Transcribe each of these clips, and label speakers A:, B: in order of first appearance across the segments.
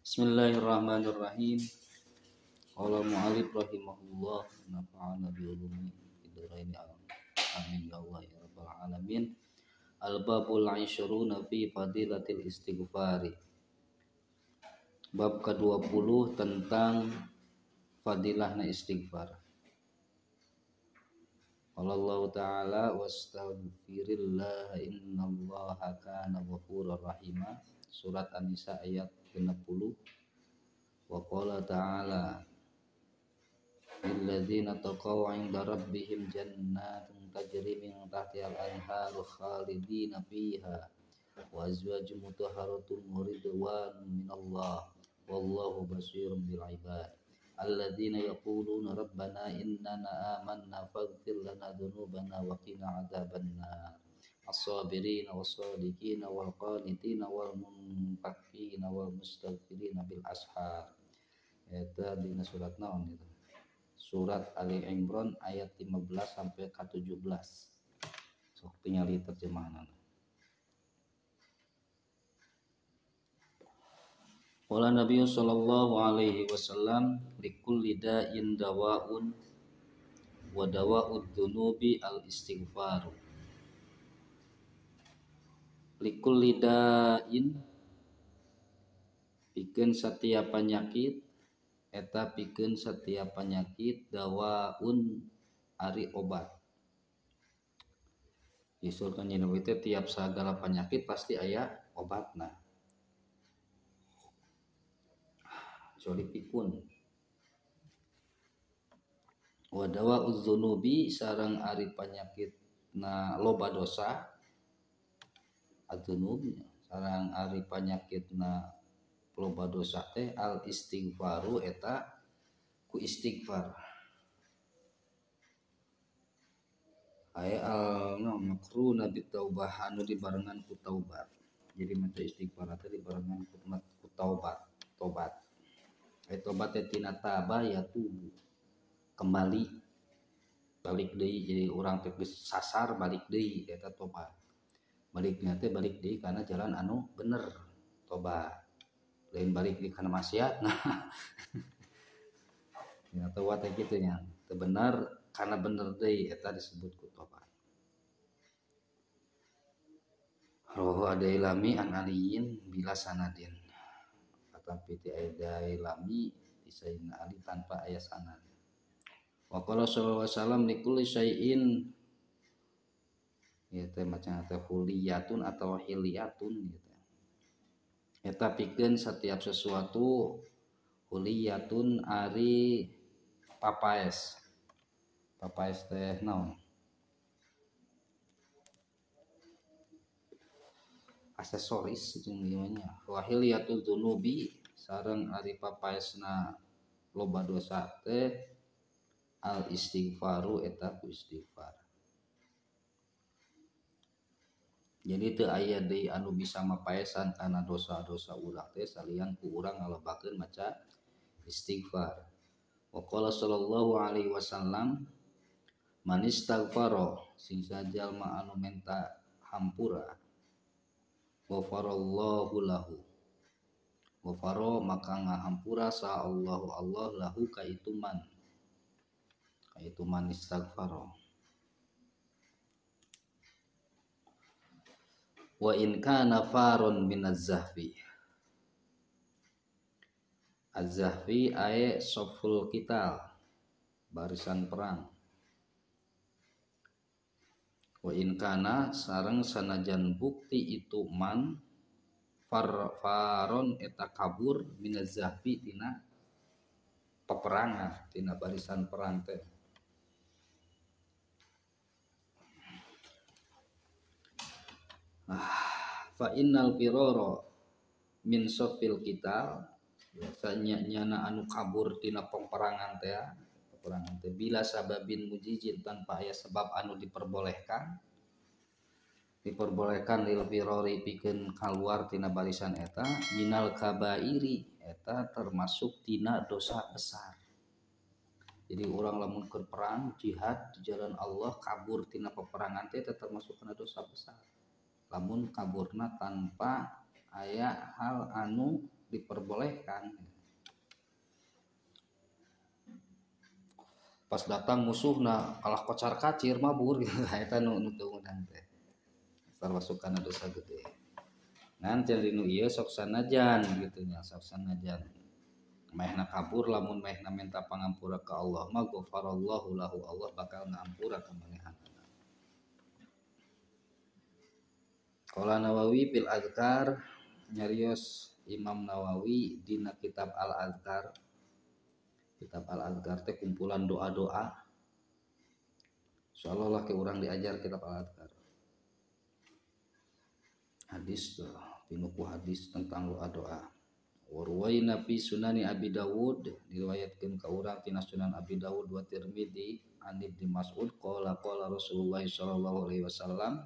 A: Bismillahirrahmanirrahim. Qala mu'allif rahimahullah nafa'ana bi ulumihi fid dharain. Amin ya Allah ya rabbal alamin. Al-babul 20 fi fadilatil istighfari. Bab ke-20 tentang fadilahna istighfar. Qala Allah ta'ala wastaghfirillah innallaha kana ghafurar rahima. Surat An-Nisa ayat 60. Wa qala ta'ala lilladzina taqaw 'inda rabbihim jannatun tajri min tahtihal anharu khalidina fiha wa azwajun mutahharatun wa ridwanun minallah wallahu basirun bil ibad alladzina yaquluna rabbana innana amanna faghfir lana dzunubana wa qina adzabannar as-sabirina was-sadiqina wal-qanitina wal-munfaqina wal-mustaghfirina bil ashar. Eta dina surat naon itu? Surat Ali Imran ayat 15 sampai ke 17. Sok tingali terjemahanna. Qala Nabi sallallahu alaihi wasallam likulli da'in dawa'un wa dawa'ud dzunubi al-istighfar. Likulli da'in pikeun setiap penyakit eta pikeun setiap penyakit dawaun ari obat. Disurkan nya teh tiap segala penyakit pasti aya obatna. Kecuali pikun. Wa dawa'udz dzunubi sareng ari penyakitna loba dosa. Adzunub sareng ari panyakitna loba dosa teh al istighfaru eta ku istighfar. Aya al makruna bit taubah anu dibarengan ku taubat. Jadi maca istighfar teh dibarengan ku taubat, tobat. Aya tobat teh tina taba ya tubuh. Kembali balik deui, jadi urang teh geus sasar balik deui eta tobat. Baliknya teh balik deui kana jalan anu bener tobat, lain balik deui kana maksiat. Nah ya tobat teh kitu nya teu bener kana bener deui eta disebut ku tobat. Rawahu Ad-Dailami an Aliyin bila sanadin. Tapi ti Ad-Dailami ti Sayyidina Ali tanpa aya sanad. Wa qala sallallahu alaihi wasallam likulli syai'in ya teh macam teh huliyatun atau hiliyatun gitu. Eta pikeun setiap sesuatu huliyatun ari papaes. Papaes teh naon? Aksesoris jeung ieu nya. Wa hiliyatul dzunubi sareng ari papaesna loba dosa teh al istighfaru eta ku istighfar. Jadi teu aya deui anu bisa mapaesan kana dosa-dosa urang teh salian ku urang ngalobakeun maca istighfar. Wa qala sallallahu alaihi wasallam man istaghfara sing sajalma anu menta hampura ghafarallahu lahu. Ghafara maka ngahampura sa Allahu Allah lahu ka itu man. Ka itu man istaghfara. Wa in kana farun minaz zahfi. Az-zahfi ae soful qital, barisan perang. Wa in kana sareng sanajan bukti itu man faron eta kabur minaz zahfi tina peperangan, tina barisan perang teh. Fa innal firara min sofil qital, biasanya nyana anu kabur tina peperangan teh, peperangan teh bila sababin mujizin tanpa aya sebab anu diperbolehkan, diperbolehkan lil firari pikeun kaluar tina barisan eta minal kabairi eta termasuk tina dosa besar. Jadi orang lamun keur perang jihad di jalan Allah kabur tina peperangan teh termasuk kana dosa besar. Lamun kaburna tanpa aya hal anu diperbolehkan. Pas datang musuhna kalah kocar kacir mabur gitu eta nu teu meunang teh. Termasuk kana dosa gede. Ngan dinu ieu sok sanajan gitu nya, sok sanajan mehna kabur lamun mehna minta pangampura ka Allah mah ghafarallahu lahu, Allah bakal ngampura ka manehanana. Qala Nawawi fil Azkar, nyarios Imam Nawawi dina kitab Al-Azkar. Kitab Al-Azkar teh kumpulan doa-doa. Insyaallah lah ke urang diajar kitab Al-Azkar. Hadis pinuku hadis tentang doa-doa. Warwaina fi Sunani Abi Dawud, diriwayatkeun ka urang tina Sunan Abi Dawud wa Tirmidzi an Ibnu Mas'ud qala qala Rasulullah sallallahu alaihi wasallam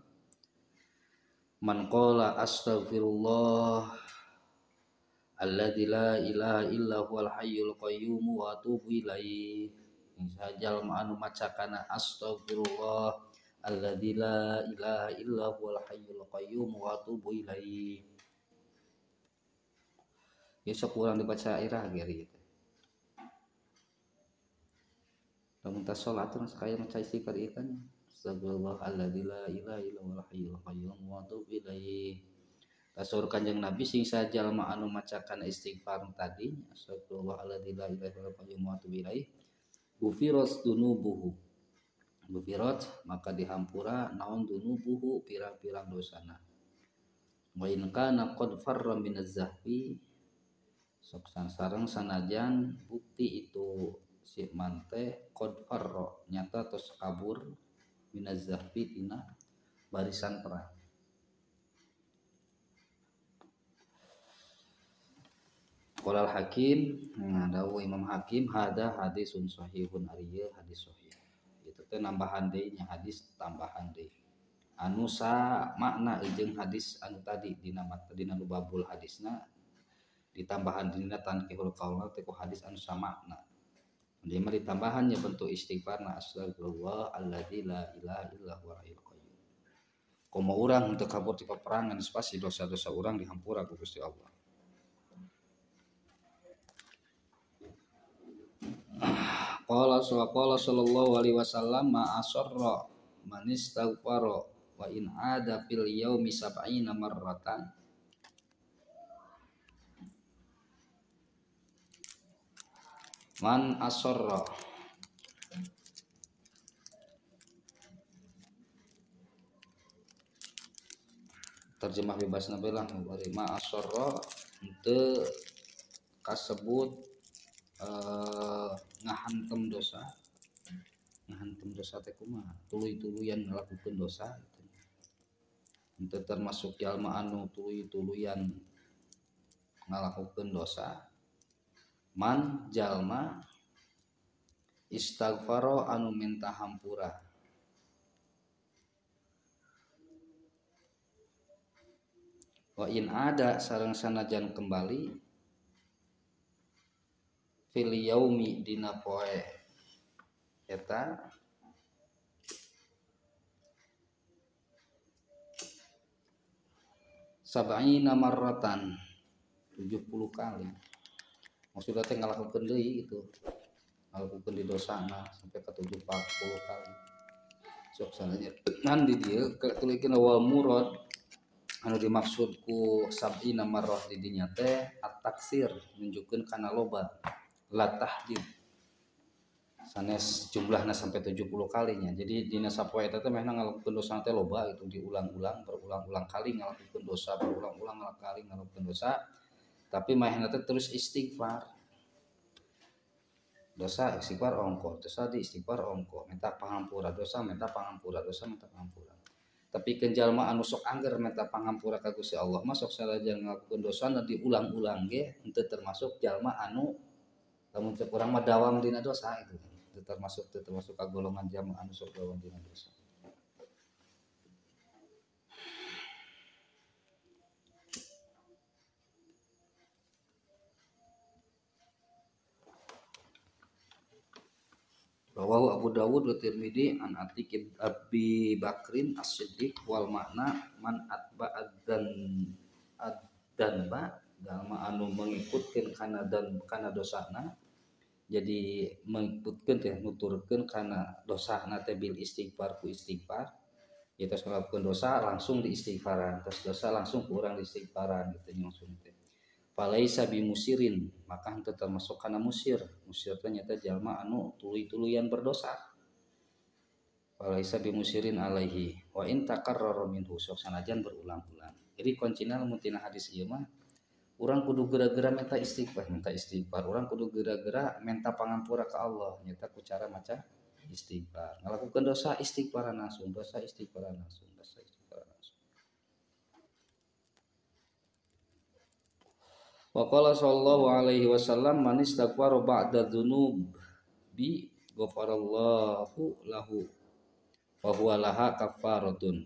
A: man qala astaghfirullah alladzi la ilaha illa huwal hayyul qayyum wa atubu ilaihi. Sajal anu maca kana astaghfirullah alladzi la ilaha illa huwal hayyul qayyum wa atubu ilaihi. Ya sok urang dibaca irah ge gitu. Lamun tas salat terus kaya maca istighfar ieu kan. Astagfirullah alladzi la ilaha illa huwal hayyul qayyum wa atubu ilaihi. Kasur Kanjeng Nabi sing sajalma anu maca kana istighfar tadi astagfirullah alladzi la ilaha illa huwal qayyum wa atubu ilaihi gufirat dunubuhu. Gufirat maka dihampura naon dunubuhu pirang-pirang dosana. Wa in kana qad farra minaz zahfi, sok sareng sanajan bukti itu si mante qad farra nyata tos kabur minaz zahfi tina barisan perang. Qala al-Hakim, nah dawuh Imam Hakim hada hadisun sahihun, ari ieu hadis sahih. Itu teh nambahan deui nya, hadis tambahan deui. Anu sa makna jeung hadis anu tadi dina dina babul hadisna ditambahan dina tankihul qaul teh ku hadis anu samakna. Dia mah ditambahannya bentuk istighfarna astagfirullah alladzi la ilaha illa huwal hayyul qayyum. Komo urang teu kabur ti peperangan pasti dosa-dosa urang dihampura ku Gusti Allah. Qala sallallahu alaihi wasallam ma asarra man istaghfara wa in ada fil yaumi sab'ina marratan. Man asarra terjemah bebas nabilah ma asarra henteu kasebut ngahantem dosa. Ngahantem dosa teh kumaha? Tuluy-tuluyan ngalakukeun dosa gitu. Henteu termasuk jalma anu tuluy-tuluyan ngalakukeun dosa. Man jalma istaghfara anu minta hampura. Wa in ada sareng sanajan kembali fil yaumi dina poe eta sab'ina marratan 70 kali. Maksudnya teh ngalakukeun deui gitu. Ngalakukeun di dosana sampai ka 70 kali. Sok sananya ngan di dieu tulikeun wal murad anu dimaksud ku sab'ina marrah di dinya teh at-taksir nunjukkeun kana loba la tahdid. Sanes jumlahna sampai 70 kalinya. Jadi dina sapoe eta teh mehna ngalakukeun dosa teh loba itu diulang-ulang, berulang-ulang kali ngalakukeun dosa, berulang-ulang kali ngalakukeun dosa. Tapi mahna teh terus istighfar. Dosa istighfar ongko, dosa di istighfar ongko, minta pangampura dosa, minta pangampura dosa, minta pangampura. Tapi keun jalma anu sok angger minta pangampura ka Gusti Allah mah sok sanajan ngalakukeun dosa na diulang-ulang ge henteu termasuk jalma anu lamun cek urang mah dawam dina dosa itu. Henteu termasuk ka golongan jalma anu sok dawam dina dosa. Rawahu Abu Dawud wa Tirmidzi an Atiq bin Abi Bakrin As-Siddiq wal makna man atba ad-danba Jalma anu mengikutkeun kana dan kana dosana jadi mengikutkeun teh nuturkeun kana dosana teh bil istighfar ku istighfar. Ya terus ngelakukan dosa langsung di istighfaran, terus dosa langsung ku urang di istighfaran gitu langsung teh. Falaisa bimusirin maka henteu termasuk kana musir. Musir teh nyata jalma anu tuluy-tuluyan berdosa. Falaisa bimusirin alaihi wa in takarrara minhu sok sanajan berulang-ulang. Jadi kuncina lamun tina hadis ieu mah urang kudu geura-geura minta istighfar, urang kudu geura-geura minta pangampura ka Allah nyata ku cara maca istighfar. Ngalakukeun dosa istighfaran langsung, dosa istighfaran langsung, dosa istighfaran langsung. Wa qala sallallahu alaihi wasallam man istaghfara ba'da dzunub bi ghafarallahu lahu wa huwa laha kafaratun.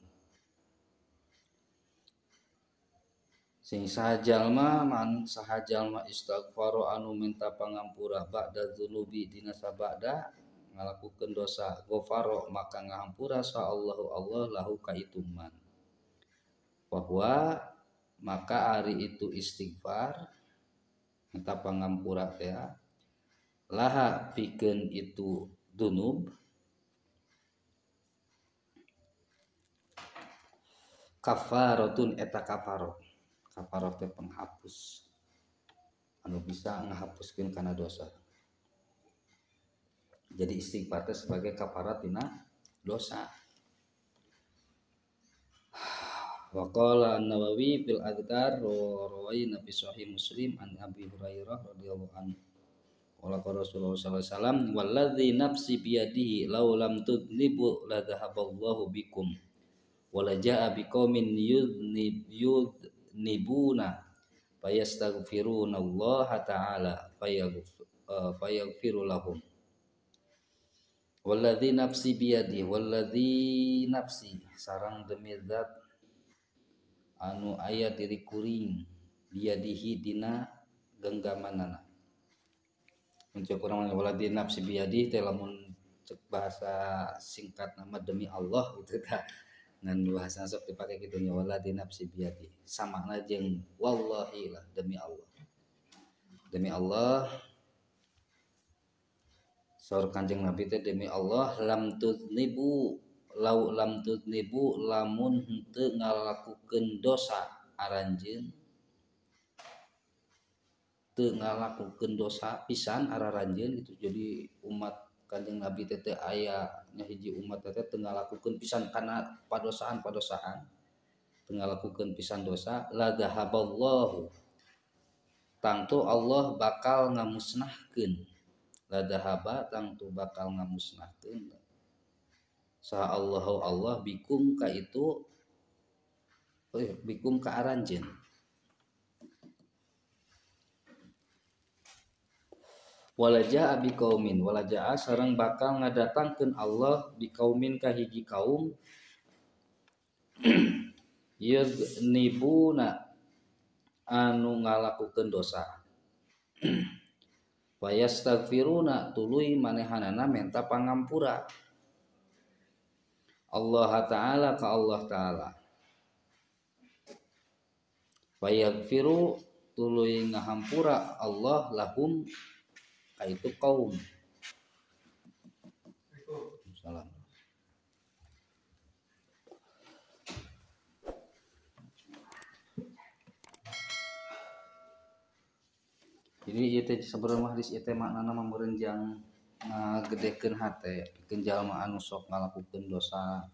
A: Sing sahajalma man sahajalma istighfaro anu minta pangampura ba'da dzunubi dina sabada ngalakukeun dosa ghafaro maka ngahampura sa Allahu Allah lahu ka itu man. Bahwa maka ari itu istighfar minta pangampura teh laha pikeun itu dzunub kafaratun eta kafarot. Kafarot teh penghapus anu bisa ngahapuskeun kana dosa. Jadi istighfar teh sebagai kafarat tina dosa. Wa qala An-Nawawi fil Adhkar rawaina fi Sahih Muslim an Abi Hurairah radhiyallahu anhu. Qala Rasulullah sallallahu alaihi wasallam walladzi nafsi biyadihi law lam tudnibu la dhahaballahu bikum wa la jaa biqaumin yudnibuna fayastaghfiruna Allah ta'ala fayaghfiru lahum. Walladzi nafsi biyadi walladzi nafsi sarang demi zat anu aya diri kuring biyadihi dina genggamanana. Mun kurang walladzi nafsi biyadi teh lamun cek bahasa singkat nama demi Allah gitu tah. Ngan bahasa sok dipake kitu nya walladzi nafsi biyadi samana jeung wallahi lah demi Allah. Demi Allah saur Kanjeng Nabi teh demi Allah lam tudnibu lau lam tudnibu lamun henteu ngalakukeun dosa aranjeun teu ngalakukeun dosa pisan araranjeun gitu. Jadi umat Kanjeng Nabi teh teu aya nya hiji umat teh teu ngalakukeun pisan kana padosaan-padosaan teu ngalakukeun pisan dosa la dhahaballahu tangtu Allah bakal ngamusnahkeun. Ladahaba tangtu bakal ngamusnahkeun saha Allahu Allah bikum ka itu bikum ka aranjeun. Walaja'a biqaumin walaja'a sareng bakal ngadatangkeun Allah biqaumin ka hiji kaum yuznibuna anu ngalakukeun dosa fayastaghfiruna tuluy manehanana menta pangampura Allah Ta'ala ka Allah Ta'ala fayaghfiru tuluy ngahampura Allah lahum ka itu kaum. Salam. Jadi ieu teh sabenerna hadis ieu teh maknana meureun ngagedekeun hate pikeun jalma anu sok ngalakukeun dosa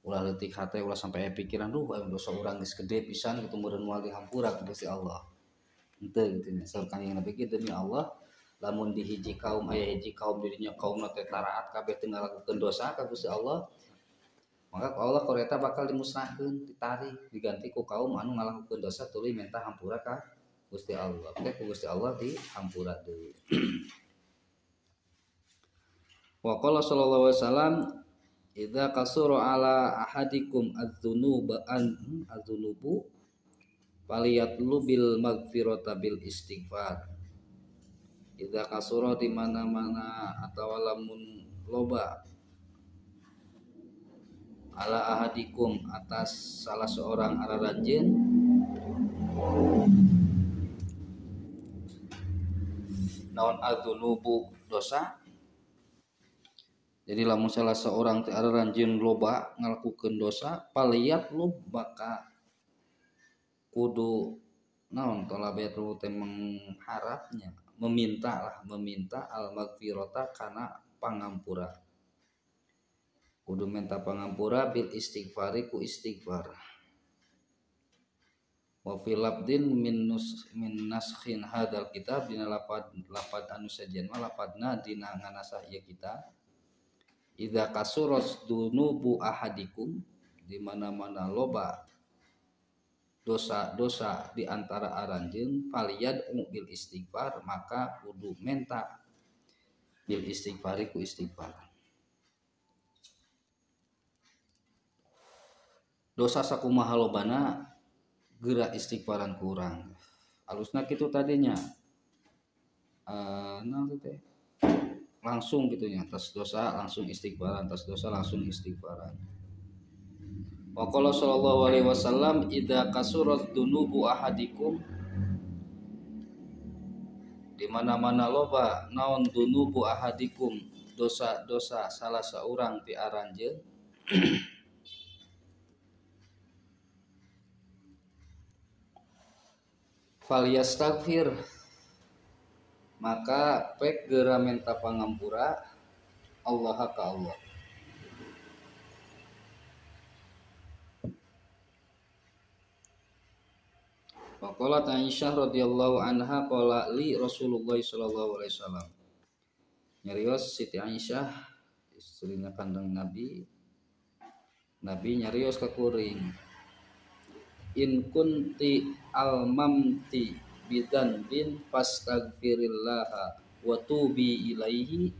A: ulah leutik hate ulah sampai aya pikiran duh aya dosa urang geus gede pisan kitu meureun moal dihampura ku Gusti Allah. Henteu kitu nya saur Kanjeng Nabi ge demi Allah lamun di hiji kaum aya hiji kaum dirinya kaumna teh taraat kabeh teu ngalakukeun dosa ka Gusti Allah maka Allah koreta bakal dimusnahkeun ditarik diganti ku kaum anu ngalakukeun dosa tuluy minta hampura ka Gusti Allah. Oke, ku Gusti Allah dihampura deui. Wa qala sallallahu alaihi wasallam idza kasura ala ahadikum adz-dzunuba adz-dzunubu falyatlubil magfirata bil istighfar. Idza kasura di mana-mana atawa lamun loba ala ahadikum atas salah seorang araranjeun Naon adzunubu dosa. Jadi lamun salah seorang teh aranjeun loba ngalakukeun dosa paliat lu maka kudu naon tolabetu teh mengharapnya meminta lah meminta al magfirata kana pangampura. Kudu minta pangampura bil istighfari ku istighfar. Wa fi labdin min naskhin hadzal kitab dina lapad lapad anu sejen mah lapadna dina nganasah ieu kitab. Idza kasurat dunubu ahadikum di mana-mana loba dosa-dosa di antara aranjeun faliyad'u bil istighfar maka kudu menta bil istighfari ku istighfar. Dosa sakumaha lobana geura istighfaran kurang. Alusna kitu tadinya. Naon teh? Langsung gitu nya, atas dosa langsung istighfaran, atas dosa langsung istighfaran. Wa qala sallallahu alaihi wasallam idza kasurat dunubu ahadikum di mana-mana loba naon dunubu ahadikum dosa-dosa salah seorang ti aranjeun falyastaghfir maka pek geura menta pangampura Allah ka Allah. Faqalat Aisyah radhiyallahu anha qala li Rasulullah sallallahu alaihi wasallam. Nyarios Siti Aisyah istrina kandang Nabi. Nabi nyarios ka kuring. In kunti almamti bidzanbin fastaghfirillah wa tubi ilaihi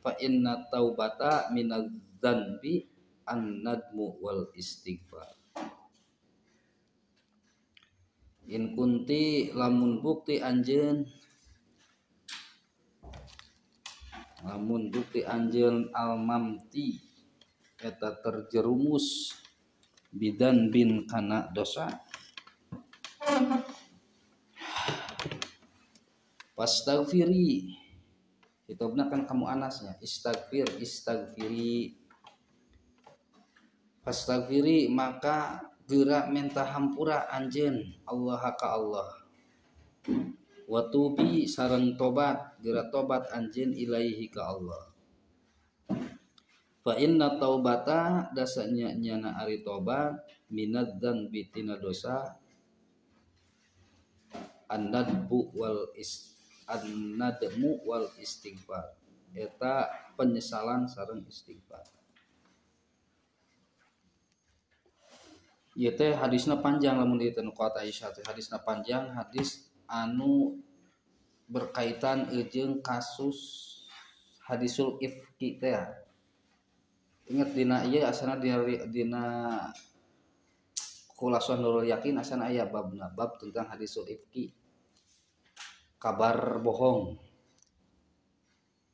A: fa inna taubata minadz dzanbi an-nadmu wal istighfar. In kunti lamun bukti anjeun almamti eta terjerumus bidzanbin kana dosa fastaghfiri hitobna kan kamu anasnya istaghfir istaghfiri fastaghfiri maka geura minta hampura anjeun Allah ka Allah wa tubi sareng tobat geura tobat anjeun ilaihi ka Allah fa inna taubata dasanya nyana ari tobat minadz dzanbi tina dosa an-nadbu wal is an-nadmu wal istighfar eta penyesalan sareng istighfar. Ieu teh hadisna panjang lamun ieu teh nu kuat Aisyah teh hadisna panjang hadis anu berkaitan jeung kasus hadisul ifki teh. Ingat dina ieu asana dina Khulasah Nurul Yakin asana aya babna bab tentang hadisul ifki. Kabar bohong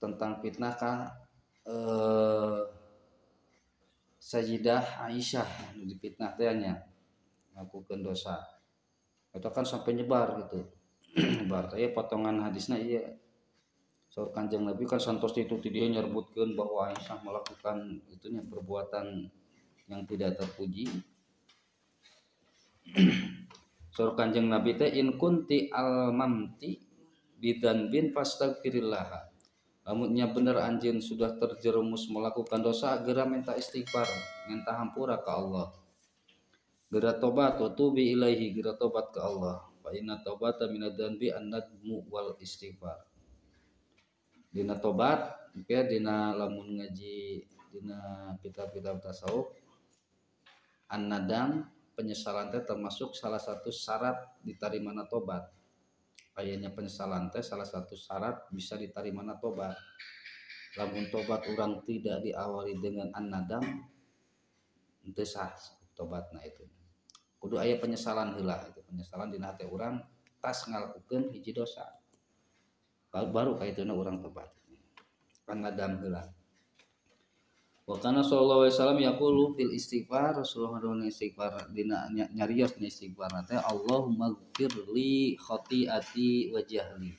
A: tentang fitnah ka Sayyidah Aisyah difitnah teh nya ngakukeun dosa. Eta kan sampai nyebar gitu. Nyebar teh potongan hadisna ieu. Saur Kanjeng Nabi kan santos itu ti dieu nyerbutkeun bahwa Aisyah melakukan itunya perbuatan yang tidak terpuji. Saur Kanjeng Nabi teh in kunti almamti bidzanbin fastaghfirillah. Lamunnya bener anjeun sudah terjerumus melakukan dosa geura minta istighfar, minta hampura ka Allah. Geura tobat wa tubi ilaihi, geura tobat ka Allah. Fa inna taubata minadz dzanbi an-nadmu wal istighfar. Dina tobat, engke dina lamun ngaji dina kitab-kitab tasawuf an-nadam penyesalan teh termasuk salah satu syarat ditarimana tobat. Ayanya penyesalan teh salah satu syarat bisa ditarimana tobat. Lamun tobat orang tidak diawali dengan an-nadam teu sah tobatna itu. Kudu aya penyesalan heula itu, penyesalan dina hate urang tas ngalakukeun hiji dosa. Baru kaituna urang tobat. An-nadam heula. Wa kana sallallahu alaihi wasallam yaqulu fil istighfar, Rasulullah dina istighfar dina nyarios dina istighfar teh Allahumma gfirli khati'ati wa jahli.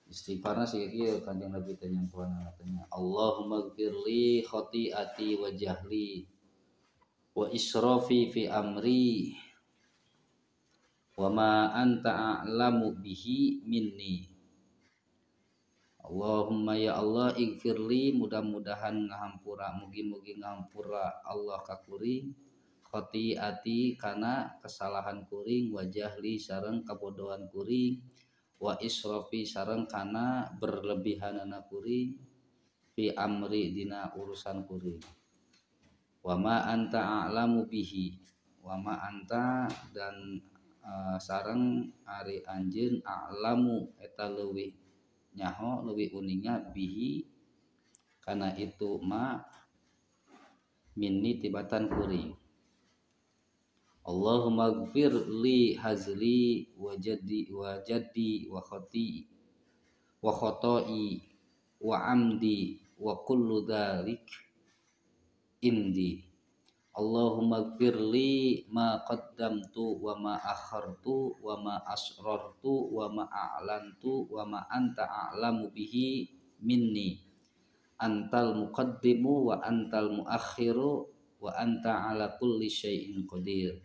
A: Istighfarna siga kieu Kanjeng Nabi teh nyangtuanana teh Allahumma gfirli khati'ati wa jahli wa israfi fi amri wa ma anta a'lamu bihi minni. Allahumma ya Allah igfirli, mudah-mudahan ngahampura, mugi-mugi ngahampura Allah ka kuring khati'ati kana kesalahan kuring, wa jahli sareng kabodohan kuring, wa israfi sareng kana berlebihanana kuring, fi amri dina urusan kuring, wa ma anta a'lamu bihi, wa ma anta dan sareng ari anjeun a'lamu eta leuwih nyaho leuwih uninga bihi kana itu ma minni tibatan kuring. Allahumma gfir li hazli wa jaddi wa jaddi wa khati wa khotai wa amdi wa kullu dzalik indi. Allahumma gfir li ma qaddamtu wa ma akhartu wa ma asrartu wa ma a'lantu wa ma anta a'lamu bihi minni. Antal muqaddimu wa antal muakhiru wa anta ala kulli syai'in qadir.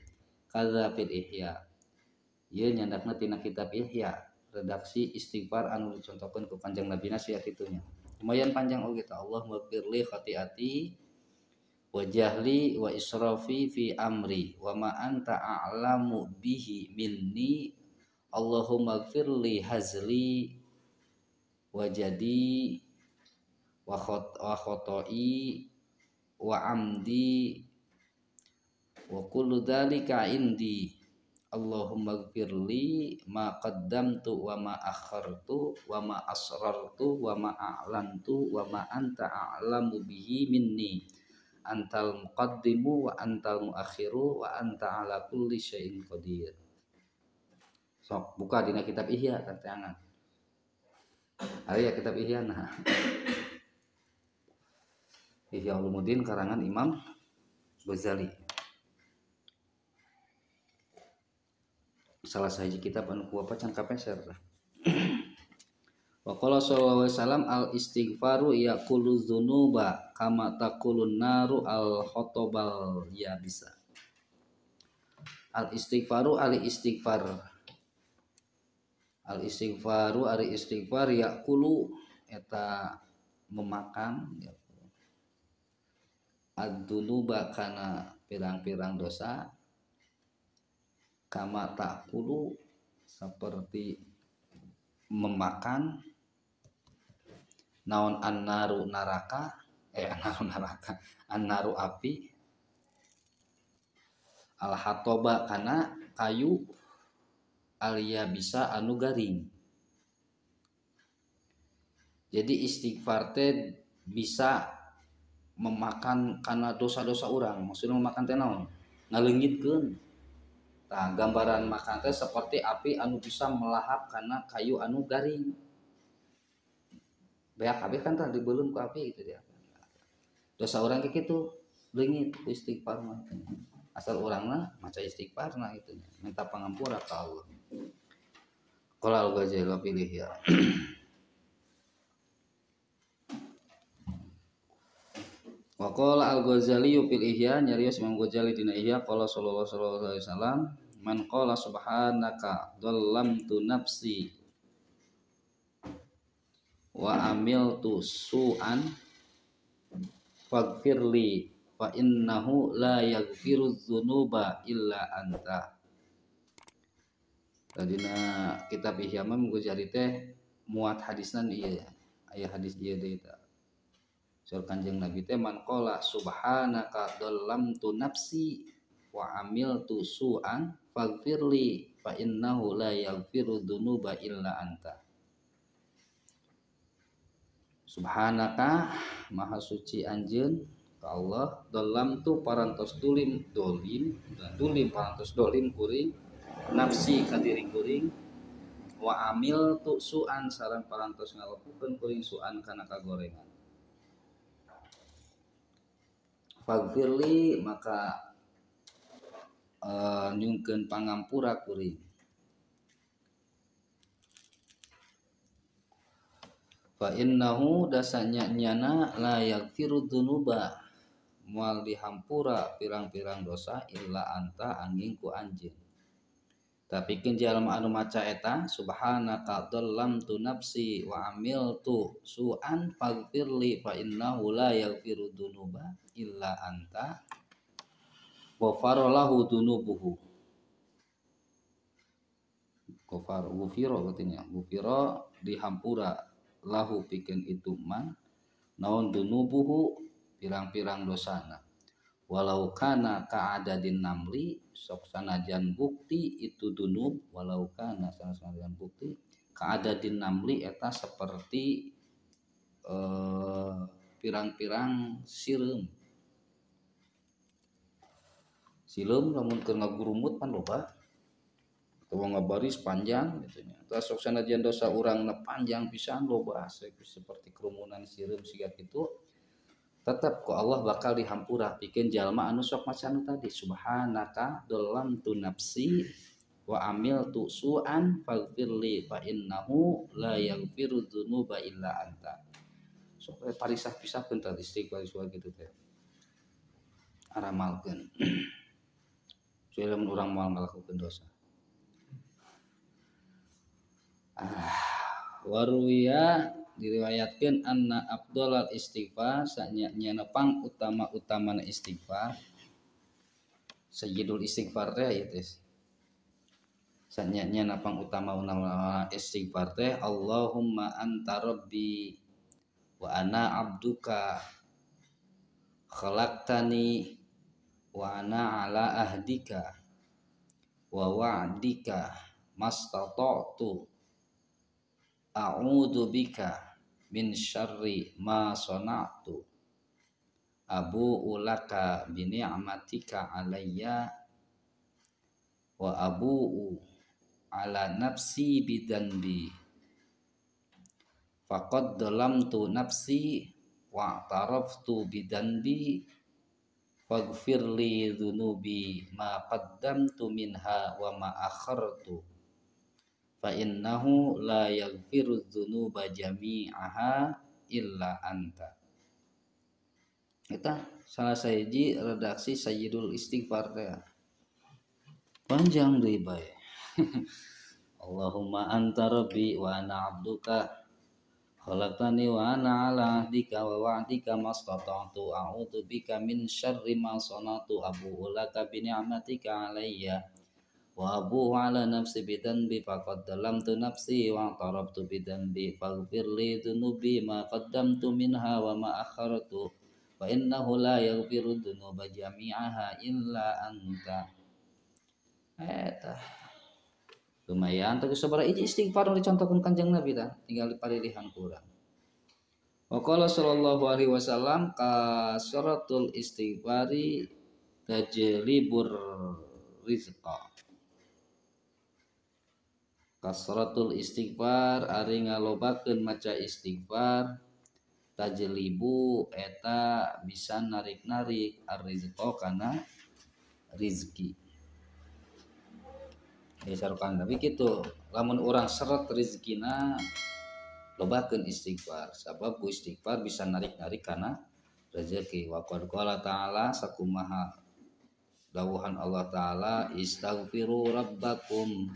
A: Kadza fil Ihya. Ieu nyandakna tina kitab Ihya, redaksi istighfar anu dicontohkeun ku Kanjeng Nabi na sia kitunya. Lumayan panjang oge tah. Allahumma gfirli khati'ati wa jahli wa israfi fi amri wa ma anta a'lamu bihi minni. Allahumma gfirli hazli wa jadi wa khotai wa amdi wa kullu dzalika indi. Allahumma gfirli ma qaddamtu wa ma akhartu wa ma asrartu wa ma a'lantu wa ma anta a'lamu bihi minni. Antal muqaddimu wa antal muakhiru wa anta ala kulli syai'in qadir. Sok buka dina kitab Ihya tantangan. Aya kitab Ihya nah. Ihya Ulumuddin karangan Imam Ghazali. Salah sahiji kitab anu ku bapak can kapeser. Wa qala sallallahu alaihi wasallam al istighfaru yaqulu dzunuba kama taqulun naru al khotobal yabisa. Al istighfaru ali istighfar. Al istighfaru ari istighfar yaqulu eta memakan ad-dzunuba kana pirang-pirang dosa, kama ta'kulu seperti memakan naon annaru naraka, annaru naraka, annaru api, al hatoba kana kayu alia bisa anu garing. Jadi istighfar teh bisa memakan kana dosa-dosa orang. Maksudnya memakan teh naon? Ngaleungitkeun. Nah, gambaran makan teh seperti api anu bisa melahap karena kayu anu garing. Beak kabeh kan tah dibeuleum ku api gitu dia. Dosa orang kayak gitu leungit ku istighfar mah. Asal urangna maca istighfar nah itu minta pangampura ka Allah. Qala al-Ghazali pilih ya. Wa qala al-Ghazali fil Ihya, nyarios Imam Ghazali dina Ihya qala sallallahu alaihi wasallam man qala subhanaka dhallamtu nafsi wa amiltu su'an faghfirli fa innahu la yaghfiru dzunuba illa anta. Tadina kitab Ihya mah Ghazali teh muat hadisna ieu aya hadis ieu deui tah. Saur Kanjeng Nabi teh man qala subhanaka dhallamtu nafsi wa amiltu su'an faghfirli fa innahu la yaghfiru dzunuba illa anta. Subhanaka maha suci anjeun ka Allah, dhallamtu parantos dulim dolim dulim parantos dolim kuring nafsi ka diri kuring, wa amiltu su'an sareng parantos ngalakukeun kuring su'an kana kagorengan. Faghfirli maka nyungkeun pangampura kuring. Fa innahu dasanya nyana la yaghfiru dzunuba moal dihampura pirang-pirang dosa illa anta angin ku anjeun. Tapi keun jalma anu maca eta subhanaka dzallamtu nafsi wa amiltu su'an faghfirli fa innahu la yaghfiru dzunuba illa anta ghafara lahu dzunubuhu. Ghafar ghufira artinya ghufira dihampura lahu pikeun itu man naon dzunubuhu pirang-pirang dosana. Walau kana ka'adadin namli sok sanajan bukti itu dunub walau kana sanajan bukti ka'adadin namli eta seperti pirang-pirang sireum. Sireum lamun keur ngagurumut pan loba atawa ngabaris panjang gitu nya. Tah sok sanajan dosa urangna panjang pisan loba seperti kerumunan sireum siga kitu. Tetap ku Allah bakal dihampura pikeun jalma anu sok maca anu tadi subhanaka dzalamtu nafsi wa amiltu su'an faghfirli fa innahu la yaghfiru dzunuba illa anta. Sok parisah-pisahkeun tadi istighfar gitu teh. Aramalkeun. Soalnya lamun urang moal ngalakukeun dosa. Waruya diriwayatkeun anna afdhalal istighfar sanya pang utama-utamana istighfar sayyidul istighfar teh ieu teh sanya pang utama-utama istighfar teh Allahumma anta rabbi wa ana abduka khalaqtani wa ana ala ahdika wa wa'dika mastata'tu a'udzu bika min syarri ma sana'tu abu'u laka bi ni'matika alayya wa abu'u ala nafsi bidanbi faqad dhalamtu nafsi wa a'taraftu bidanbi faghfir li dzunubi ma qaddamtu minha wa ma akhartu fa innahu la yaghfiru dzunuba jami'aha illa anta. Eta salah sahiji redaksi Sayyidul Istighfar teh. Panjang deui bae. Allahumma anta rabbi wa ana abduka khalaqtani wa ana ala ahdika wa wa'dika mastata'tu a'udzu bika min syarri ma sana'tu abu'u laka bi ni'matika alayya wa abu'u ala nafsi bidanbi faqad dhalamtu nafsi wa a'taraftu bidanbi faghfir li dzunubi ma qaddamtu minha wa ma akhartu fa innahu la yaghfiru dzunuba jami'aha illa anta. Eta lumayan teh sabaraha hiji istighfar nu dicontohkeun Kanjeng Nabi tah tinggal dipalilihan ku urang. Wa qala sallallahu alaihi wasallam kasratul istighfari tajlibur rizqa. Kasratul istighfar ari ngalobakeun maca istighfar tajlibu eta bisa narik-narik arrizqa kana rizki. Disarukan tapi kitu lamun urang seret rizkina lobakeun istighfar sabab ku istighfar bisa narik-narik kana rezeki. Wa qad qala ta'ala sakumaha dawuhan Allah ta'ala istaghfiru rabbakum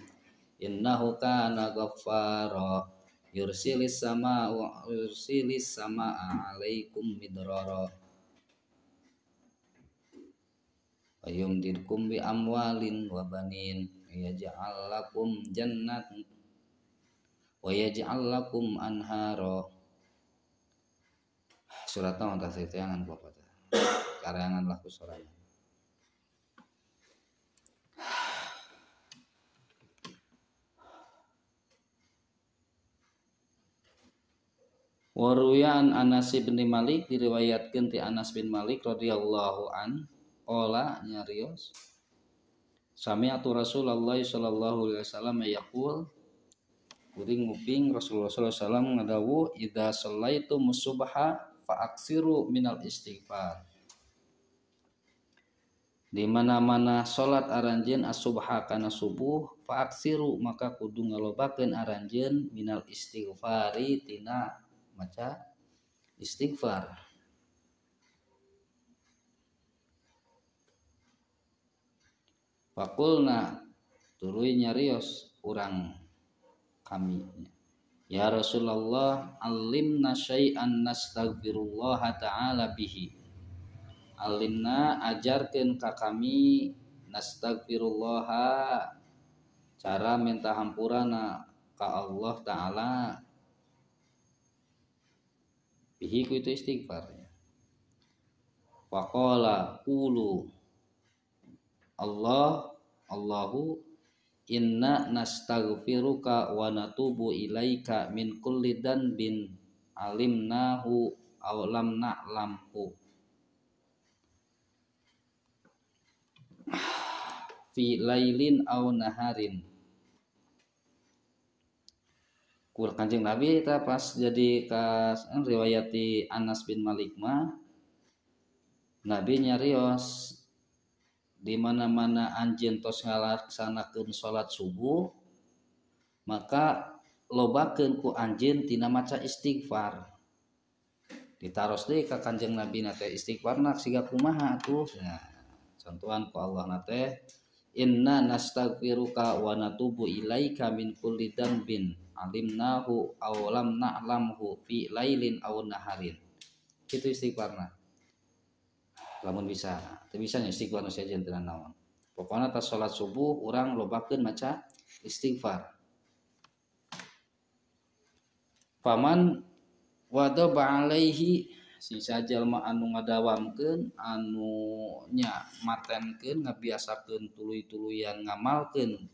A: innahu kana ghaffara yursilis samaa 'alaikum midrara wa yumdidkum bi amwalin wa banin yaj'al lakum jannat wa yaj'al lakum anhara. Surat naon tah teangan bapak teh karangan lah ku sorangan. Waruyan Anas bin Malik diriwayatkeun ti Anas bin Malik radhiyallahu an qala nyarios sami'tu Rasulullah sallallahu alaihi wasallam yaqul kuring nguping Rasulullah sallallahu alaihi wasallam ngadawuh idza shallaitum subha fa'aksiru minal istighfar. Di mana-mana salat aranjeun as-subha kana subuh fa'aksiru maka kudu ngalobakeun aranjeun minal istighfari tina maca istighfar. Fakulna tuluy nyarios urang kami, ya Rasulullah alimna syai'an nastaghfirullah ta'ala bihi. Alimna ajarkeun ka kami nastaghfirullah cara minta hampurana ka Allah ta'ala bihi ku itu istighfar. Faqala qulu Allah Allahu inna nastaghfiruka wa natubu ilaika min kulli danbin alimnahu aw lam na'lamhu fi lailin aw naharin. Kur Kanjeng Nabi ta pas jadi kas riwayati Anas bin Malik mah Nabi nyarios di mana-mana anjeun tos ngalaksanakeun salat subuh maka lobakeun ku anjeun tina maca istighfar. Ditaros deui ka Kanjeng Nabi na teh istighfarna siga kumaha atuh. Nah, contohan ku Allah na teh inna nastaghfiruka wa natubu ilaika min kulli dzanbin alimnahu aw lam na'lamhu fi lailin aw naharin. Kitu istighfarna. Lamun bisa, teu bisa nya istighfar nu sejen teu naon. Pokona tas salat subuh urang lobakeun maca istighfar. Faman wadaba alaihi sisa jalma anu ngadawamkeun anu nya matenkeun ngabiasakeun tuluy-tuluyan ngamalkeun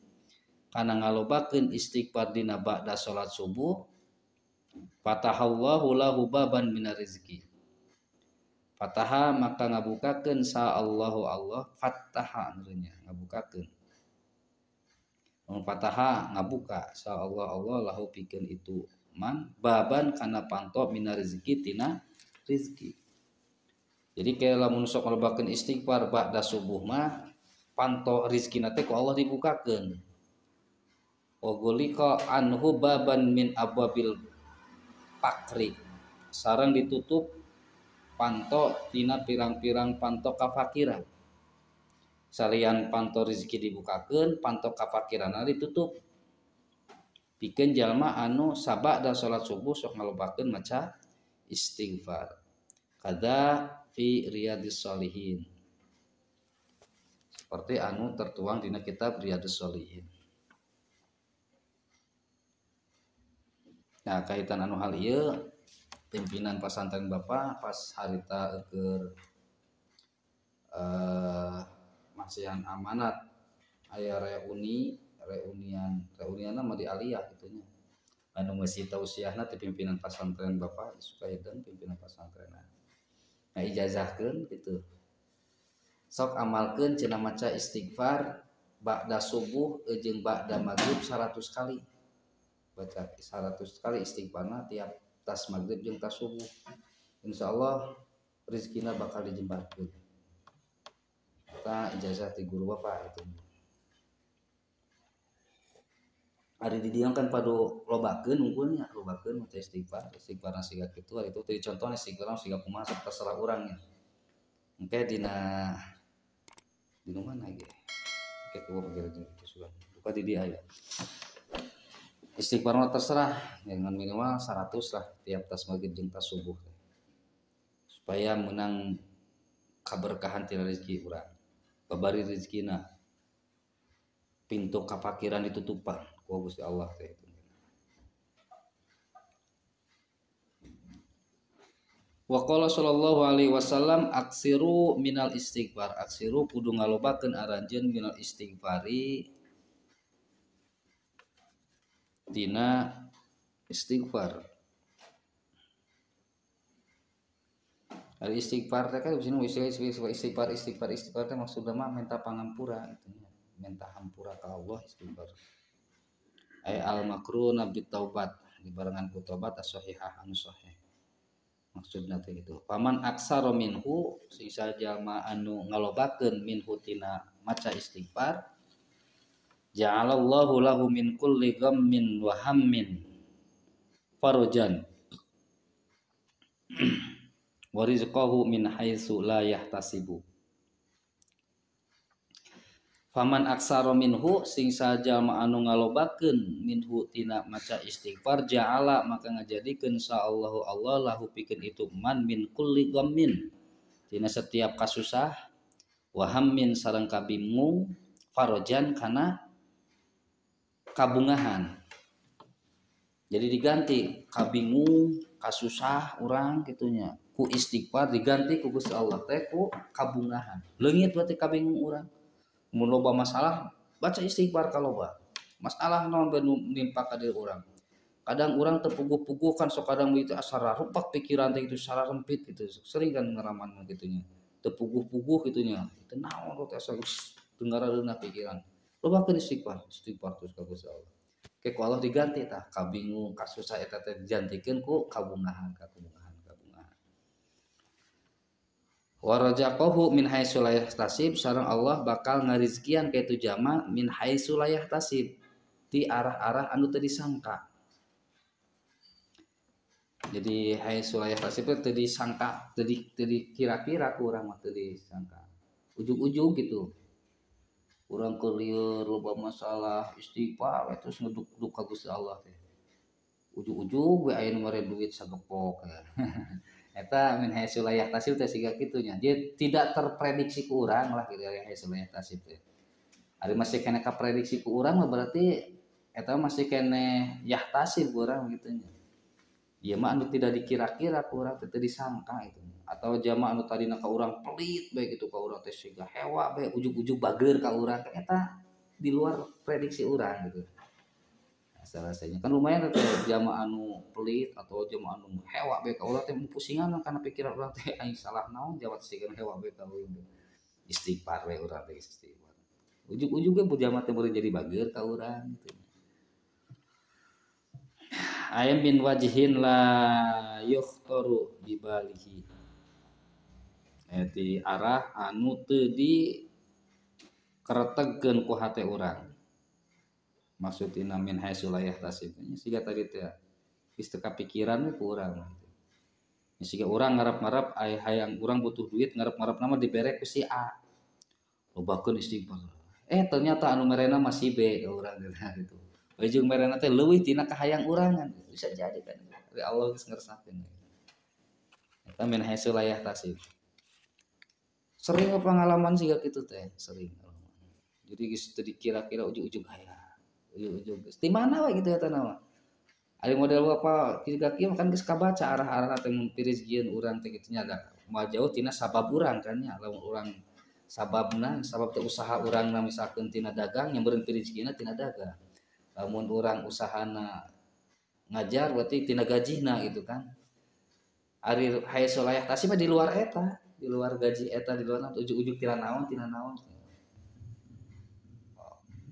A: kana ngalobakeun istighfar dina ba'da salat subuh fatahallahu lahu baban minar rizqi. Fataha maka ngabukakeun sa Allahu Allah fataha nya ngabukakeun. Mun fataha ngabuka sa Allah Allah lahu pikeun itu man baban kana panto minar rizqi tina rizki. Jadi kayak lamun sok ngalobakeun istighfar ba'da subuh mah panto rizkina teh ku Allah dibukakeun. Wa gulika anhu baban min abwabil pakri. Sareng ditutup panto tina pirang-pirang panto kafakiran. Salian panto rizki dibukakeun, panto kafakiranna ditutup. Pikeun jalma anu sabada salat subuh sok ngalobakeun maca istighfar. Kada fi Riyadhis Shalihin. Seperti anu tertuang dina kitab Riyadhis Shalihin. Nah, kaitan anu hal ieu pimpinan pesantren Bapak pas harita keur masihan amanat aya reuni reunianna mah di aliyah kitu nya. Anu ngeusi tausiahna ti pimpinan pesantren Bapak Sukaiden pimpinan pesantrenna. Nah ijazahkeun kitu. Sok amalkeun cenah maca istighfar ba'da subuh jeung ba'da maghrib 100 kali. Baca 100 kali istighfarna tiap tas maghrib jeung tas subuh. Insyaallah rezekina bakal dijembarkeun. Eta ijazah ti guru Bapak itu. Ari di dieu kan padu lobakeun unggulnya, lobakeun maca istighfar, istighfarna siga kitu, ari itu teh contohna istighfar siga kumaha sok terserah urang nya. Engke dina mana ge? Engke kudu pikir sugan. Duka di dieu aya. Istighfar mah terserah, dengan minimal 100 lah tiap tas maghrib jeung tas subuh. Supaya menang kaberkahan tina rezeki urang. Babari rezekina. Pintu kafakiran ditutupan ku Gusti Allah teh itu. Wa qala sallallahu alaihi wasallam aksiru minal istighfar. Aksiru kudu ngalobakeun aranjeun minal istighfari tina istighfar. Ari istighfar teh kan di sini istighfar istighfar istighfar teh maksudna mah minta pangampura gitu nya. Minta hampura ka Allah istighfar. Ay al makruna bit taubat dibarengan ku taubat as-sahihah anu sahih. Maksudna teh gitu. Paman aksara minhu sisa jalma anu ngalobakeun minhu tina maca istighfar ja'alallahu lahu min kulli ghammin wa hammin farajan. Wa rizqahu min haitsu la yahtasibu. Faman aksara minhu sing sajalma anu ngalobakeun minhu tina maca istighfar ja'ala maka ngajadikeun sa Allahu Allah lahu pikeun itu man min kulli ghammin tina setiap kasusah wa hammin sareng kabingung farojan kana kabungahan. Jadi diganti kabingung kasusah urang kitunya ku istighfar diganti ku Gusti Allah teh ku kabungahan. Leungit berarti kabingung urang. Mun loba masalah baca istighfar kaloba. Masalah naon bae nimpa ka diri urang. Kadang urang teu puguh-puguh kan sok kadang itu asa rarupak pikiran teh itu sararempit gitu. Sering kan ngeraman gitunya. Teu puguh-puguh gitunya. Teu naon teh asa geus teu ngarareunah pikiran. Lobakeun istighfar, istighfar terus ka Gusti Allah. Ke ku Allah diganti tah kabingung kasusah eta teh digantikeun ku kabungahan, kabungahan, kabungahan. Wa razaqahu min haitsu la yahtasib sareng Allah bakal ngarizkian ka itu jama min haitsu la yahtasib ti arah-arah anu teu disangka. Jadi haitsu la yahtasib teu disangka, teu dikira-kira ku urang mah teu disangka. Ujug-ujug gitu. Urang keur lieur loba masalah istighfar terus ngeduk-duk ka Gusti Allah teh. Ujug-ujug we aya nu mere duit sagepok. Eta min haitsu la yahtasib teh siga kitu nya. Dia tidak terprediksi ku urang lah gitu ya haitsu la yahtasib teh. Ari masih kene kaprediksi ku urang mah berarti eta masih kene yahtasib ku urang gitu nya. Ieu mah anu tidak dikira-kira ku urang teh teu disangka itu. Atau jama anu tadina ka urang pelit bae gitu ka urang teh siga hewa bae ujug-ujug bager ka urang eta di luar prediksi urang gitu. Selesainya kan lumayan teh jama anu pelit atau jama anu hewa bae ka urang teh pusingan kana pikiran urang teh aing salah naon jawab siga hewa bae ka urang. Istighfar we urang teh istighfar. Ujug-ujug ge jama teh beureun jadi bager ka urang gitu. Ayam bin wajhin la yukhtaru bibalihi. Ti arah anu teu di keretegkeun ku hate urang. Maksudna min haitsu la yahtasib. Siga tadi teh geus teu kapikiran we ku urang. Siga urang ngarep-ngarep aya hayang urang butuh duit ngarep-ngarep nama dibere ku si A. Lobakeun istighfar. Ternyata anu merena masih B ka urang gitu. Ujung merena teh leuwih tina kahayang urang kan. Bisa jadi kan. Ari Allah geus ngersakeun. Eta min haitsu la yahtasib. Sering pengalaman siga kitu teh, sering. Jadi geus teu dikira-kira ujug-ujug aya. Ujug-ujug geus di mana we gitu eta nama. Ari model apa tiga kieu kan geus kabaca arah-arah teh mun pirizgieun urang teh kitu nya da moal jauh tina sabab urang kan nya lamun urang sababna sabab teh usaha urangna misalkeun tina dagang nya meureun pirizgieuna tina dagang. Lamun urang usahana ngajar berarti tina gajihna gitu kan. Ari haitsu la yahtasib mah di luar eta, di luar gaji eta, di luar ujug-ujug tina naon tina naon.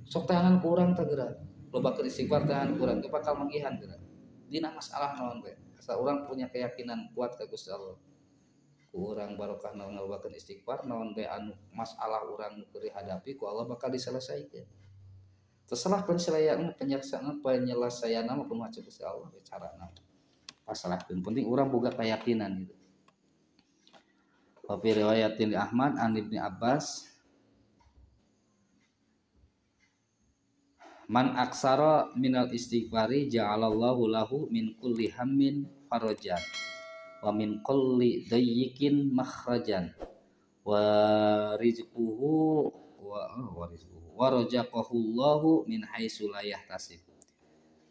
A: Sok teangan kurang teh geura. Loba keur istighfar teangan kurang teh bakal manggihan geura. Dina masalah naon we. Asal urang punya keyakinan kuat ka Gusti Allah. Ku urang barokah naon ngalobakeun istighfar naon bae anu masalah urang nu keur dihadapi ku Allah bakal diselesaikeun. Terserah penyelesaian penyelesaian mah kumaha Gusti Allah we carana. Pasalahkeun penting urang boga keyakinan gitu. Wa fi riwayatin Ahmad an Ibni Abbas man aksara minal istighfari ja'alallahu lahu min kulli hammin farajan wa min kulli dayyikin makhrajan wa rizquhu wa rizquhu wa razaqahullahu min haitsu la yahtasib.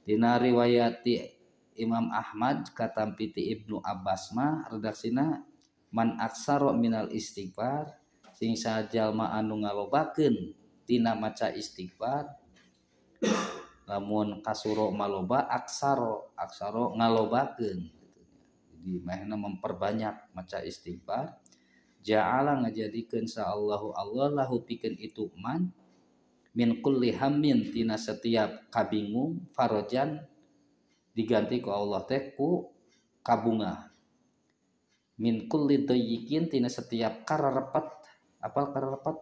A: Dina riwayati Imam Ahmad katampi ti Ibnu Abbas mah redaksina man aksara minal istighfar sing sajalma anu ngalobakeun tina maca istighfar lamun kasuro maloba aksaro aksaro ngalobakeun gitu. Jadi mahna memperbanyak maca istighfar ja'ala ngajadikeun sa Allahu Allah lahu pikeun itu man min kulli hammin tina setiap kabingung farojan diganti ku Allah teh ku kabungah min kulli dayyikin tina setiap kararepet apal kararepet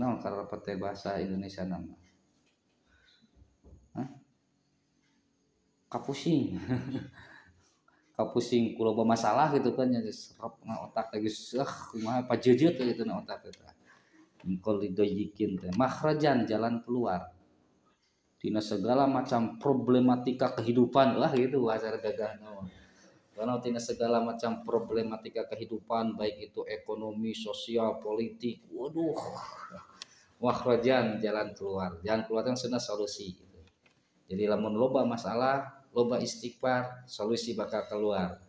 A: naon kararepet teh bahasa Indonesia nama hah? Kapusing. Kapusing ku loba masalah gitu kan nya serep na otak teh geus kumaha pajejeut gitu na otak teh. Min kulli dayyikin teh makhrajan jalan keluar tina segala macam problematika kehidupan lah gitu bahasa gagahna. Karena tina segala macam problematika kehidupan baik itu ekonomi, sosial, politik, waduh. Makhrajan jalan keluar. Jalan keluar yang sebenarnya solusi gitu. Jadi lamun loba masalah, loba istighfar, solusi bakal keluar.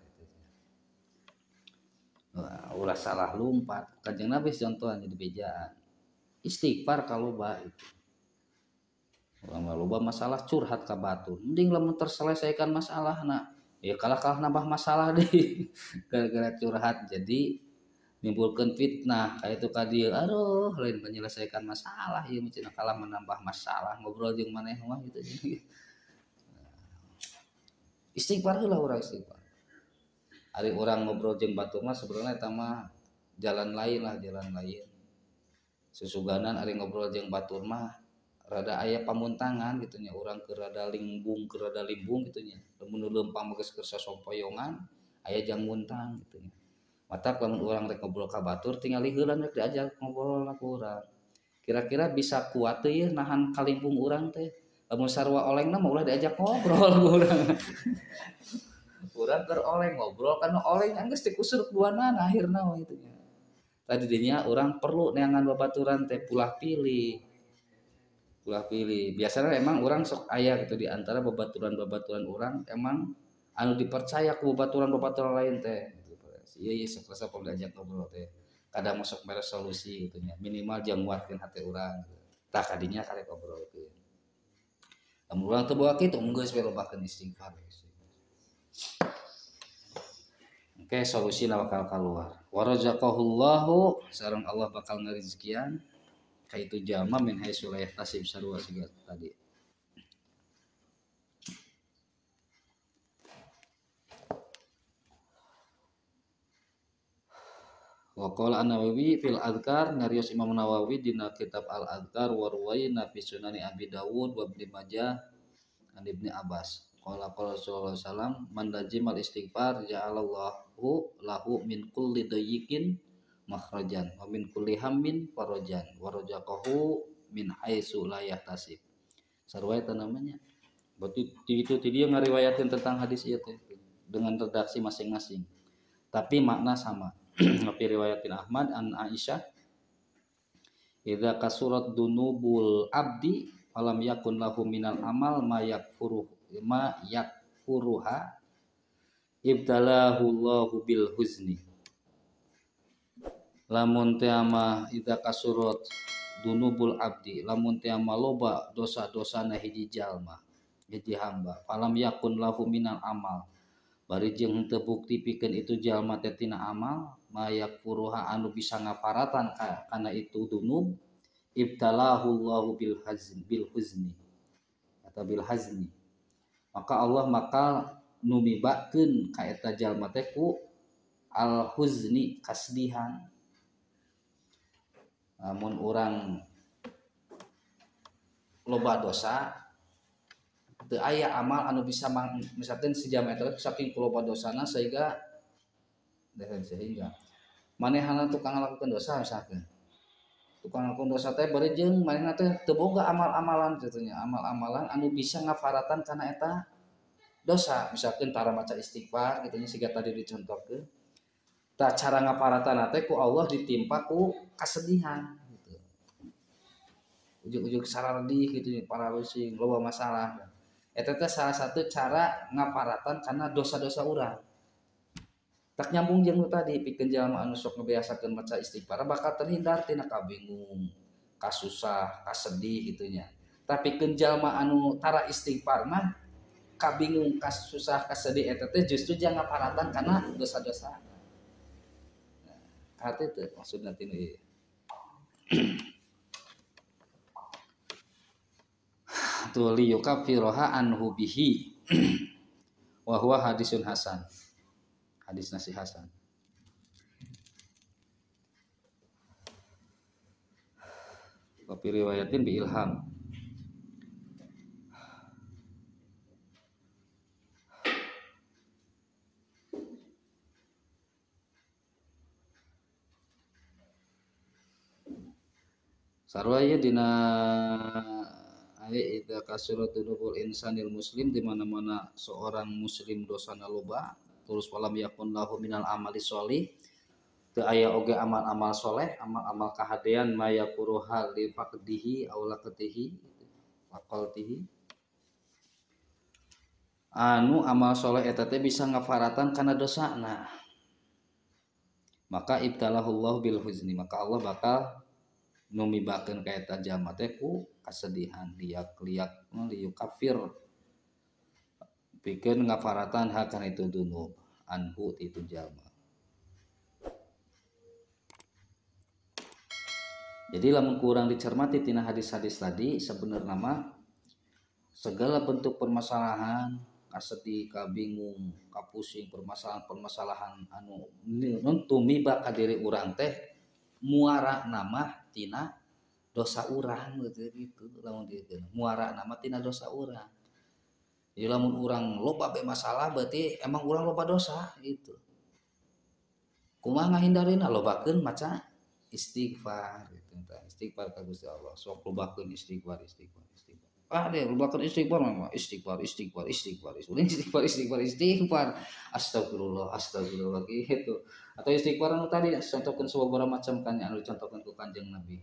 A: Wah, ulah salah lumpat. Kanjeng Nabi contohan jadi bejaan. Istighfar kaloba itu. Lamun loba masalah curhat ka batur. Mending lamun terselesaikan masalahna, ya kalah-kalah nambah masalah deh. Gara-gara curhat jadi nimbulkeun fitnah ka itu ka dieu. Aduh, lain menyelesaikan masalah ieu mah cenah kalah menambah masalah ngobrol jeung maneh mah gitu. Istighfar heula urang istighfar. Ari urang ngobrol jeung batur mah sebenarnya eta mah jalan lain lah, jalan lain. Susuganan ari ngobrol jeung batur mah rada aya pamuntangan gitu nya, urang keur rada limbung gitu nya. Lamun nu leumpang mah geus keur sasompoyongan aya jang muntang gitu nya. Matak lamun urang rek ngobrol ka batur tingali heula rek diajak ngobrol ku urang. Kira-kira bisa kuat teh nahan kalimbung urang teh. Lamun sarua olengna mah ulah diajak ngobrol ku urang. Urang keur oleng ngobrol kan oleng geus dikusur duanana akhirna mah gitu nya. Tadi dinya urang perlu neangan babaturan teh pulah pilih. Pulah pilih. Biasanya emang urang sok aya gitu di antara babaturan-babaturan urang emang anu dipercaya ku babaturan-babaturan lain teh. Iya iya sok rasa perlu diajak ngobrol teh. Kadang masuk mere solusi gitu nya. Minimal jang nguatkeun hate urang. Tah kadinya karek ngobrolkeun. Lamun urang teu bawa kitu geus we lobakeun istighfar. Oke, solusina bakal keluar. Warazaqahullahu sareng Allah bakal ngarizkian ka itu jalma min haitsu la yahtasib sarua siga tadi. Wa qala An-Nawawi fil Adhkar ngarios Imam Nawawi dina kitab Al-Adhkar wa ruwayna fi Sunani Abi Dawud wa Ibnu Majah an Ibnu Abbas. Qala qala sallallahu alaihi wasallam man lazimal istighfar ja'alallahu lahu min kulli dayyikin makhrajan wa min kulli hammin farajan wa razaqahu min haitsu la yahtasib. Sarua eta namanya. Berarti itu dia ngariwayatkeun tentang hadis ieu teh dengan redaksi masing-masing. Tapi makna sama. Tapi riwayatin Ahmad an Aisyah idza kasurat dunubul abdi falam yakun lahu minal amal ma yakfuruh ma yakfuruha ibtalahu Allahu bil huzni. Lamun teh mah idza kasurat dunubul abdi lamun teh mah loba dosa-dosana hiji jalma hiji hamba falam yakun lahu minal amal bari jeung henteu bukti pikeun itu jalma teh tina amal ma yakfuruha anu bisa ngaparatan kana itu dunub ibtalahu Allahu bil hazn bil huzni atau bil hazni maka Allah bakal numibakeun ka eta jalma teh ku al huzni kasedihan. Lamun urang loba dosa teu aya amal anu bisa misalkan si jalma eta saking ku loba dosana sehingga manehna tukang ngalakukeun dosa misalkan tukang ngalakukeun dosa teh bari jeung manehna teh teu boga amal-amalan kitu nya amal-amalan anu bisa ngafaratan kana eta dosa misalkan tara maca istighfar kitu nya siga tadi dicontohkeun tah cara ngaparatan teh ku Allah ditimpa ku kasedihan gitu. Ujug-ujug saradih gitu paralysing loba masalah. Eta teh salah satu cara ngaparatan karena dosa-dosa urang. Tak nyambung jeung nu tadi pikeun jalma anu sok ngebiasakeun maca istighfar bakal terhindar tina kabingung, kasusah, kasedih kitu nya. Tapi pikeun jalma anu tara istighfar mah kabingung, kasusah, kasedih eta teh justru jang ngaparatan karena dosa-dosa. Nah, hati teh maksudna tinu ieu. Tuli yukaffiruha anhu bihi wa huwa hadisun hasan. Hadis nasi hasan. Wa fi riwayatin bi ilham. Sarua ieu dina ayat idza kasurat dzunubul insanil muslim, di mana-mana seorang muslim dosana loba terus walam yakun lahu minal amali sholih, teu aya oge amal-amal soleh, amal-amal kahadean mayakuruha li faqdihi aw laqtihi faqaltihi, anu amal soleh eta teh bisa ngafaratan kana dosana, maka ibtalahullahu bil huzni, maka Allah bakal numibakeun ka eta jalma teh ku kasedihan, liak-liak liyukafir pikeun ngafaratan hakana itu dunub anhu ti itu jalma. Jadi lamun kurang dicermati tina hadis-hadis tadi, sebenarnya mah segala bentuk permasalahan, kasedih, kabingung, kapusing, permasalahan-permasalahan anu tumiba ka diri urang teh muara nama tina dosa urang gitu gitu, lamun dieu muara nama tina dosa urang. Jadi lamun urang loba be masalah berarti emang urang loba dosa gitu. Kumaha ngahindarina lobakeun maca istighfar gitu, istighfar ka Gusti Allah. Sok lobakeun istighfar, istighfar, istighfar. Ah deh lobakeun istighfar mah istighfar, istighfar, istighfar, istighfar, istighfar, istighfar. Astagfirullah, astagfirullah gitu. Atau istighfar anu tadi contohkeun sababaraha macam kan anu dicontohkeun ku Kanjeng Nabi.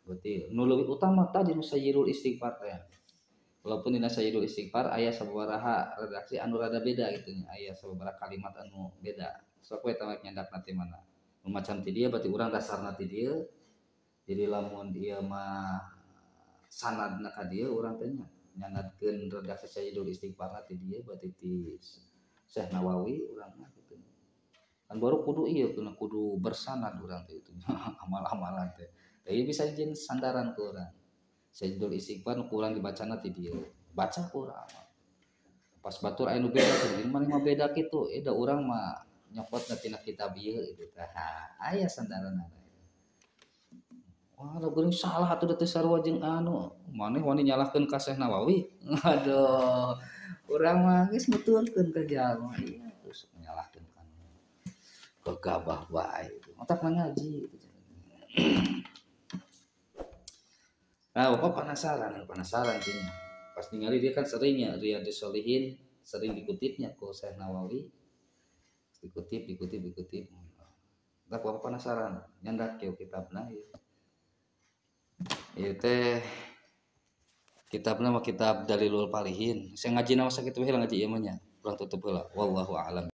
A: Berarti nu leuwih utama tadi nu sayyidul istighfar teh. Walaupun dina sayyidul istighfar aya sababaraha redaksi anu rada beda gitu nya, aya sababaraha kalimat anu beda. Sok we tah nyandakna ti mana. Nu macam ti dieu berarti urang dasarna ti dieu. Jadi lamun ieu mah sanadna ka dieu urang teh nya nyanadkeun redaksi sayyidul istighfarna ti dieu berarti ti Syekh Nawawi urang mah gitu. Kan baru kudu ieu kudu bersanad urang teh itu amal-amalan teh. Teh bisa jeung sandaran ku urang. Sayyidul istighfar nu kurang dibacana ti dieu, baca ku urang. Pas batur aya nu beda teh maneh mah beda kitu, da urang mah nyokotna tina kitab ieu gitu tah. Aya sandaranna. Wah, da geuning salah atuh da teu sarua jeung anu, maneh wani nyalahkeun ka Syekh Nawawi. Aduh, urang mah geus nuturkeun ka jalma ieu terus nyalahkeun ka gegabah bae itu. Otak ngaji gitu. Nah, pokok penasaran sih. Pas ningali dia kan seringnya Riyadhus Shalihin sering dikutipnya ku Syekh Nawawi. Dikutip. Nah, pokok penasaran, nyandak kieu kitabna ieu. Ieu teh kitabna mah kitab Dalilul Falihin. Saya ngaji nama sakitu heula ngaji ieu mah nya. Urang tutup heula. Wallahu a'lam.